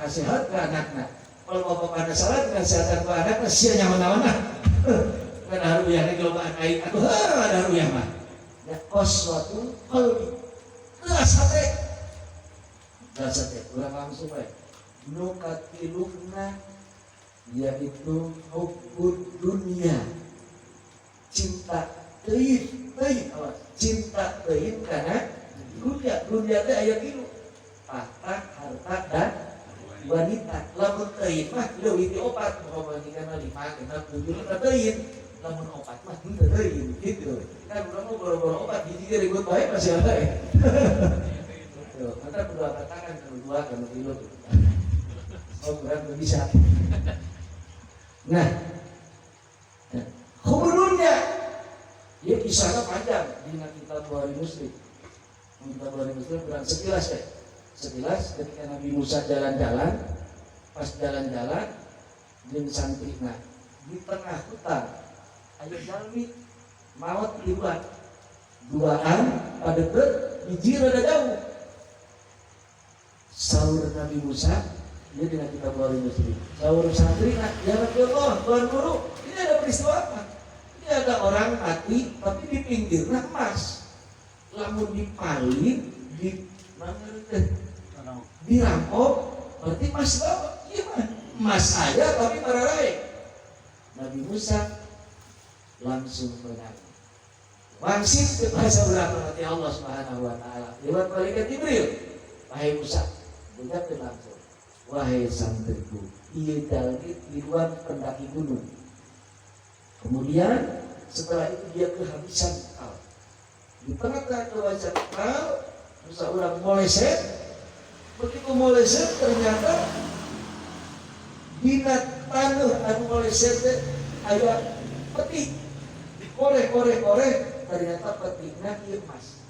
Nasihat ke anakna. Kalau bapak pada salah nasihatkan ke anakna, sia nyaman-nyaman. Kan haruyah ge lobaan aing atuh, ada haruyah mah. Ya, qaswatul qalbi. Keras hate. Keras hate, urang langsung bae. Nu katiluna yaitu hubbud dunia. Cinta teuing, teuing, awas. Cinta teuing karena dunia, dunia teh aya tilu. Tahta, harta, dan wanita. Lamun teuing mah leuwih ti opat, pamajikan mah lima, genep, tujuh, lima teuing. Lamun opat mah henteu teuing gitu. Kan urang mah boro-boro opat, hiji ge ribut bae masih ada ya. Gitu. Maka kudu angkat tangan kalau dua, kalau tilu gitu. Oh, kurang bisa. Nah, dunia, ya kisahnya panjang di kitab Bukhari Muslim. Kitab Bukhari Muslim kurang sekilas ya. Sekilas ketika Nabi Musa jalan-jalan, pas jalan-jalan jeung santrina di tengah hutan, aya jalmi maot tiluan. Duaan pada hiji rada jauh. Saur Nabi Musa, dia dengan kitab Bukhari Muslim. Saur santri, ya Rasulullah, Tuan Guru, ini ada peristiwa apa? Ini ada orang mati, tapi di pinggirnya emas. Lamun dipaling, di dirampok, berarti emas bawa. Iya mah, emas aja tapi pararai. Nabi Musa langsung menangis. Wangsit ke bahasa urang Allah Subhanahu wa taala lewat malaikat Jibril. Wahai Musa, ucapkan langsung. Wahai santriku, ieu jalmi tiluan pendaki gunung. Kemudian setelah itu dia kehabisan bekal. Di tengah-tengah kehabisan bekal, Musa urang moleset. Begitu moleset, ternyata dina taneuh anu moleset teh aya peti. Koreh koreh koreh, ternyata petina ieu emas.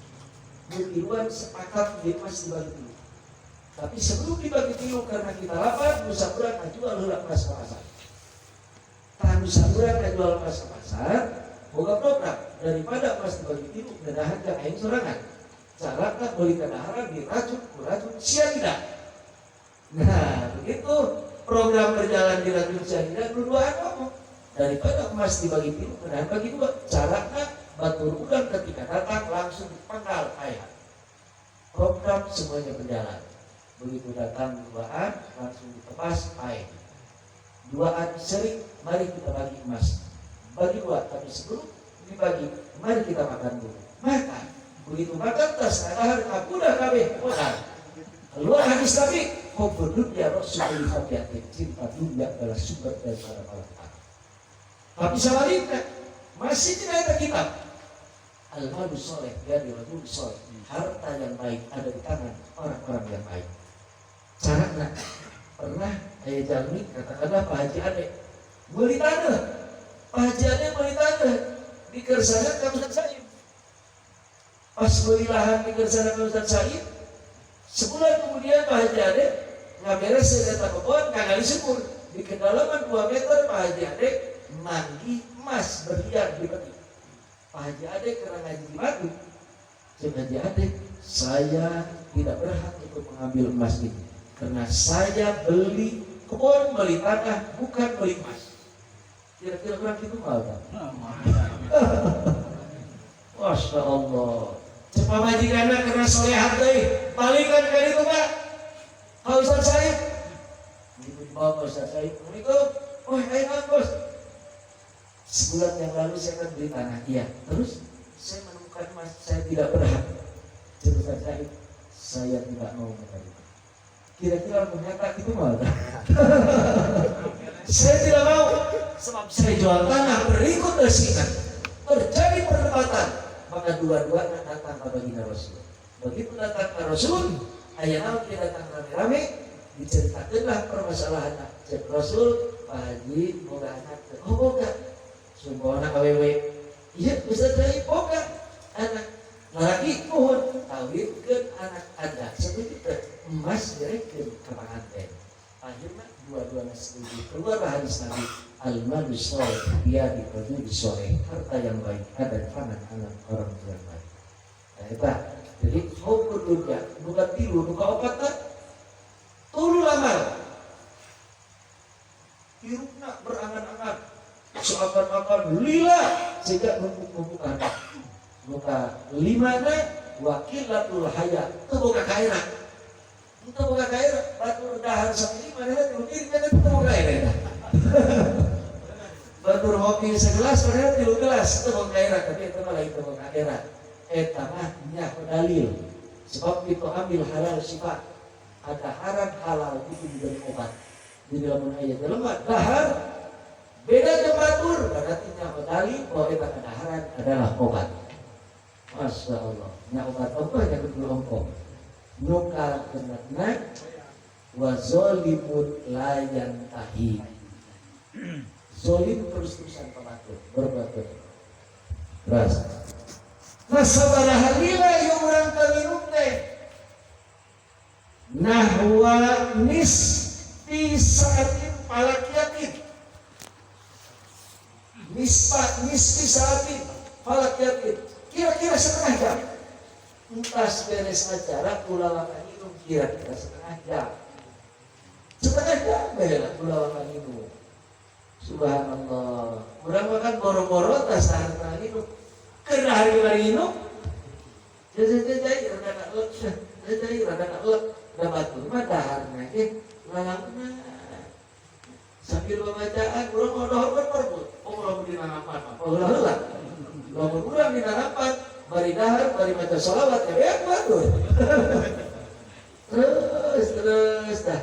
Nu tiluan sepakat ieu emas dibagi tilu. Tapi sebelum dibagi tilu, karena kita lapar, Musa urang ngajual heula emas ke pasar. Tah, Musa urang ngajual emas ke pasar, boga program daripada emas dibagi tilu, ngedahan jang aing sorangan. Carana beli kadaharan diracun, racun sianida. Nah, begitu program berjalan diracun sianida, dua-duaan ngomong daripada emas dibagi tilu, ngedahan bagi dua. Carana batur urang ketika datang langsung dipenggal ayam. Program semuanya berjalan. Begitu datang duaan, langsung ditebas air. Duaan sering, mari kita bagi emas. Bagi dua, tapi sebelum dibagi, mari kita makan dulu. Makan. Begitu makan tas, ada aku udah kabeh makan. Keluar hadis Nabi, hubbud dunya ra'su kulli khati'atin. Cinta dunia adalah sumber daripada malapetaka. Tapi sebaliknya, masih tidak ada kitab. Al-malu soleh, biyadi rajul soleh. Harta yang baik ada di tangan orang-orang yang baik. Caranya, pernah aya jalmi, katakanlah Pak Haji Ade beli tanah. Pak Haji Ade beli tanah di kersana ka Ustaz Said. Pas beli lahan di kersana ka Ustaz Said, sebulan kemudian Pak Haji Ade ngaberes eta kebon, ngagali sumur di kedalaman 2 meter. Pak Haji Ade manggih emas berlian di peti. Pak Haji Ade karena ngaji di Batu. Cek Haji Ade, saya tidak berhak untuk mengambil emas ini karena saya beli kebun, beli tanah, bukan beli emas. Kira-kira kurang gitu mau tak? Masya Allah. Cepat pamajikanna karena solehat deui. Balikan ka ditu, Pak. Ka Ustaz Said. Begitu dibawa ke Ustaz Said. Assalamualaikum. Oh, ayo bos. Sebulan yang lalu saya kan beli tanah. Iya. Terus saya menemukan emas, saya tidak berhak. Cek Ustaz Said, saya tidak mau menerima. Kira-kira menyata itu mau tak? Saya tidak mau. Sebab saya jual tanah berikut resikan. Terjadi perdebatan. Maka dua-duanya datang ke baginda Rasul. Begitu datang ke Rasul, ayah naon dia datang rame-rame, diceritakanlah permasalahan. Cek Rasul, Pak Haji, boga anak. Oh, boga. Sumbawa anak awewe. Iya, Ustaz Said boga. Anak laki, mohon kawinkeun anak Anda. Setuju teh? Emas berekeun ka panganten. Akhirnya dua-duanya setuju. Keluar hadis Nabi, al-malu soleh biyadi rajul soleh. Harta yang baik ada di tangan anak orang yang baik. Nah, eta. Jadi hubbud dunya bukan tilu, bukan opat tak. Tulu amal. makan-makan lila sehingga numpuk-numpuk harta. Muka limana wakilatul haya teu boga kaera. Teu boga kaera, batur dahar sakali manehna tilu piring kan teu boga kaera. Batur ngopi segelas manehna tilu gelas teu boga kaera, tapi eta mah lain teu boga kaera. Eta mah nyaho dalil. Sebab itu ambil halal sifat. Ada haram halal itu menjadi obat. Di dalam ayat jelema dahar beda jeung batur, berarti nyaho dalil bahwa eta kadaharan adalah obat. Masya Allah, nya obat apa nya kudu ongkoh. Nu kagenepna wa zalimun la yantahi. Zolim terus-terusan pematur, berbuat dosa. Terus. Nah sabaraha lila ieu urang teu nginum teh. Nahwa nisfi saatin falakiyatin. Nisfa nisfi saatin falakiyatin. Kira-kira setengah jam. Entas beres acara ulah lama minum kira-kira setengah jam. Setengah jam beres ulah lama minum. Subhanallah. Urang makan boro-boro tas tahan minum. Kena hari hari minum. Jajai rada elek, jajai rada elek. Da batur mah daharna ge lalangna. Sambil bacaan urang mau dahar kan perebut. Oh lamun dinanapan mah heula heula. Lamun urang dinanapan bari dahar bari maca sholawat ya beak batur. Terus terus dah.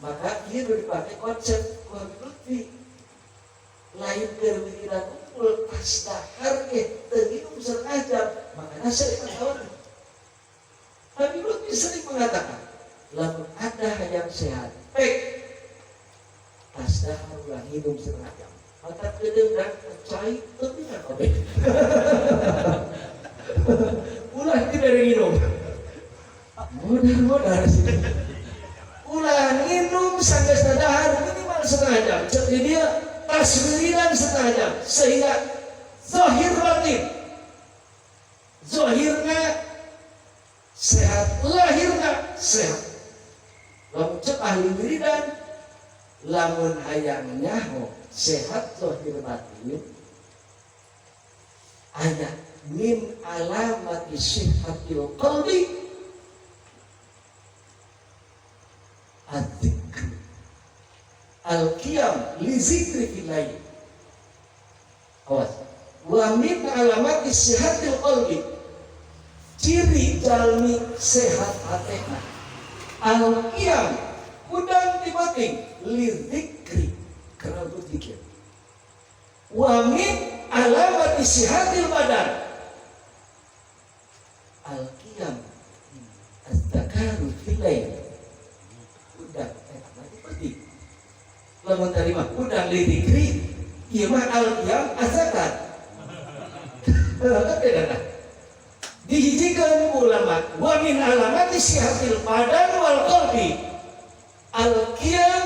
Maka ieu nu dipake konsep Habib Lutfi. Lain keur wiridan unggul tas dahar ge teu nginum setengah jam. Makanya saya kawan Habib Lutfi sering mengatakan, lamun ada yang sehat, pek tas dahar ulah nginum setengah jam. Maka kedengar cai teu kabeh. Ulah tidak minum. Modar-modar sih. Ulah minum sanggeus dahar minimal setengah jam. Cek di dia tas wiridan setengah jam sehingga zahir batin. Zahirna sehat, lahirna sehat. Lamun cek ahli wiridan lamun hayang nyaho sehat zahir batin aya min alamati sihhatil qalbi adzikr al-qiyam li zikri fil lail. Awas. Wa min alamati sihhatil qalbi, ciri jalmi sehat hatena al-qiyam kudang tibating li zikri karena berzikir. Wa min alamati sihhatil badan al-qiyam az-zakaru fil lail. Udah eta mah penting. Lamun tadi mah udah li zikri, ieu mah al-qiyam az-zakar. Kan beda nah. Dihijikeun ulama wa min alamati sihhatil badan wal qalbi al-qiyam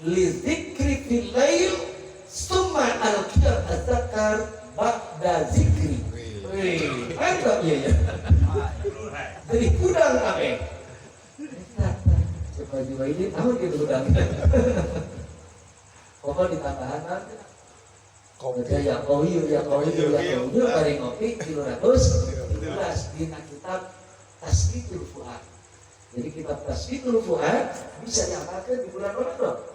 li zikri fil lail summa al-qiyam az-zakar ba'da zikri. Wih, mantap ya ya. Jadi kudang abe. Coba jiwa ini tahu gitu kudang. Pokoknya ditambahan nanti. Kopi. Ya qawiyu ya qawiyu ya qawiyu bari ngopi 313 dina kitab Tasbitul Fuad. Jadi kitab Tasbitul Fuad bisa diamalkan di bulan Ramadan.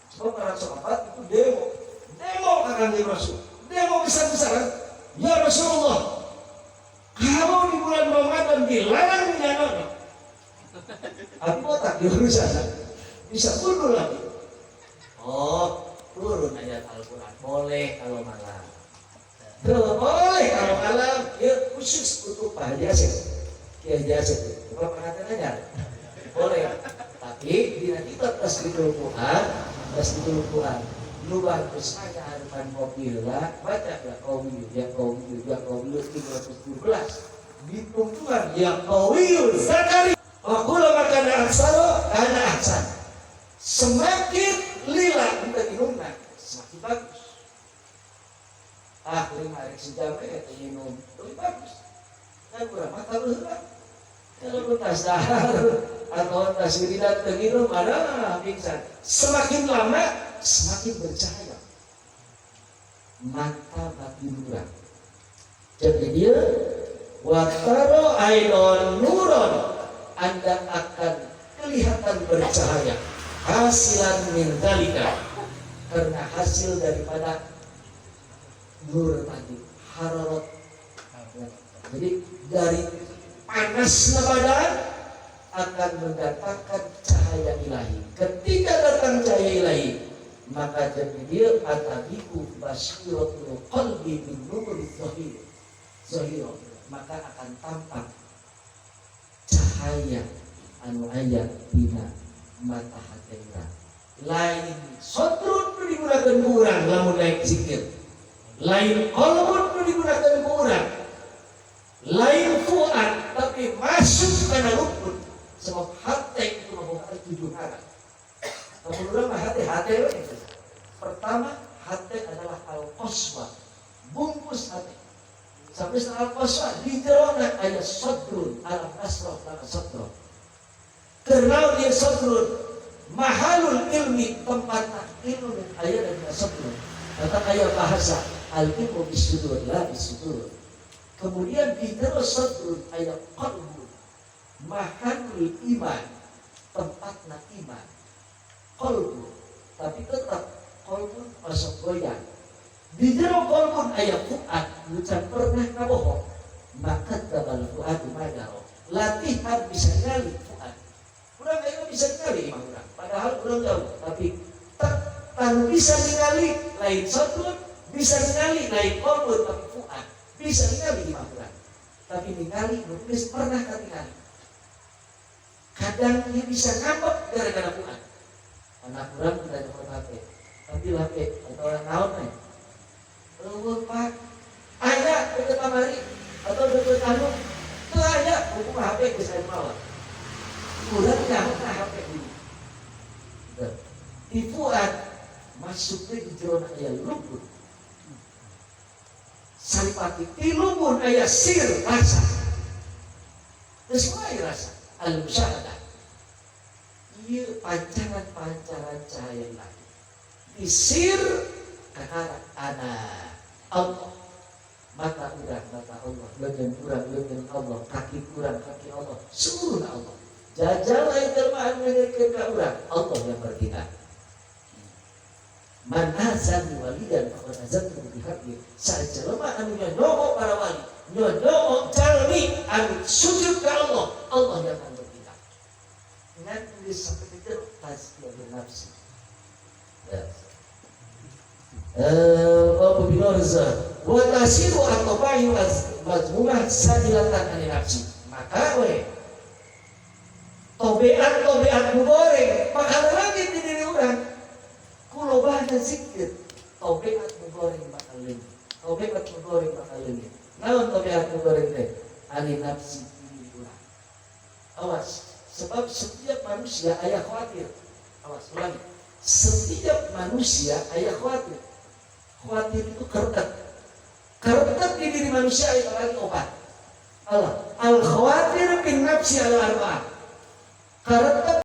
Sebab para sahabat itu demo, demo ke Kanjeng Rasul, demo besar-besaran. Ya Rasulullah, kalau di bulan Ramadan dilarang menyalon, aku otak diurusan, bisa bunuh lagi. Oh, turun ayat Al-Quran, boleh kalau malam. Tuh, boleh kalau malam, ya khusus untuk Pak Haji Asep, Kiai Haji Asep, bukan pengantin anyar. Boleh, tapi di kitab Tasbihul Quran, Tasbihul Quran, lubang saya harapan mobil lah, baca ya qawiyu, ya qawiyu, ya qawiyu 317. Ditungguan ya qawiyu zakari. Wa kullama kana aksara kana ahsan. Semakin lila kita minumna, semakin bagus. Ah, lima hari sejam ya minum, lebih bagus. Kan kurang mata heula. Kalau tas dahar atau tas wiridan teu minum, ada pingsan. Semakin lama semakin bercahaya. Mata batin urang. Jadi dia wataro aidon nuron, Anda akan kelihatan bercahaya hasilan min dzalika, karena hasil daripada nur tadi, hararat. Jadi dari panasnya badan akan mendatangkan cahaya ilahi. Ketika datang cahaya ilahi, maka jadi dia atabiku basiratul qalbi bin nuri zahir zahir, maka akan tampak cahaya anu aya dina mata hati urang. Lain sodrun nu digunakan ku urang lamun naik zikir, lain qalbun nu digunakan ku urang, lain fuad, tapi masuk kana rukun. Sebab hati itu membuka tujuh arah. Lamun urang mah hati hati we. Pertama, hati adalah al-qaswa, bungkus hati. Sampai al-qaswa di jerona aya sadrun, alam nasrah laka sadrun. Karena dia sadrun, mahalul ilmi, tempat ilmu aya dari sadrun. Kata aya bahasa al ilmu bisudur la bisudur. Kemudian di jero sadrun aya qalbun, mahalul iman, tempatna iman. Qalbun, tapi tetap qalbun masuk goyang. Di jero qalbun aya fuad, nu can pernah ngabohong. Maka tabal fuadu madaro. Latihan bisa ngali fuad. Urang ayeuna bisa ningali imah urang. Padahal urang jauh, tapi tak bisa ningali lain sadrun, bisa ningali lain qalbun, tapi fuad. Bisa ningali imah urang. Tapi ningali nu geus pernah katingali. Kadang dia bisa ngambek gara-gara fuad. Anak urang kita nyokot HP, ambil HP atau orang naon nih. Eueuh Pak, aya deket kamari atau deket anu, teu aya hukum HP geus aya mawa. Urang nyaho ka HP dulu. Di fuad masuk ke di jero aya lubun. Saripati di lubun aya sir rasa. Geus mulai rasa al musyahadah. Ieu pancaran-pancaran cahaya ilahi. Disir kakara ana Allah, mata urang mata Allah, lengan urang lengan Allah, kaki urang kaki Allah, seluruh Allah. Jajal lain jelema anu nyerikeun ka urang, Allah yang bertindak. Man azani waliyan faqad azantu bi haqqi. Sajelema anu nyonyoo para wali, nyonyoo jalmi anu sujud ka Allah, Allah yang akan bertindak. Ngan geus sampai ke tazkiyah nafsi. Ya. Wa tasiru atau bayu mazmumah sadilatan ani nafsi. Maka we tobeat tobeat nu goreng bakal lagi di diri urang. Ku lobana zikir, tobeat nu goreng bakal leungit. Tobeat nu goreng bakal leungit. Naon tobeat nu goreng teh? Ani nafsi di diri urang. Awas, sebab setiap manusia aya khawatir. Awas, ulangi. Setiap manusia aya khawatir. Khawatir itu kertet. Kertet di diri manusia aya lagi obat. Allah. Al khawatir bin nafsi ala arba'ah. Kertet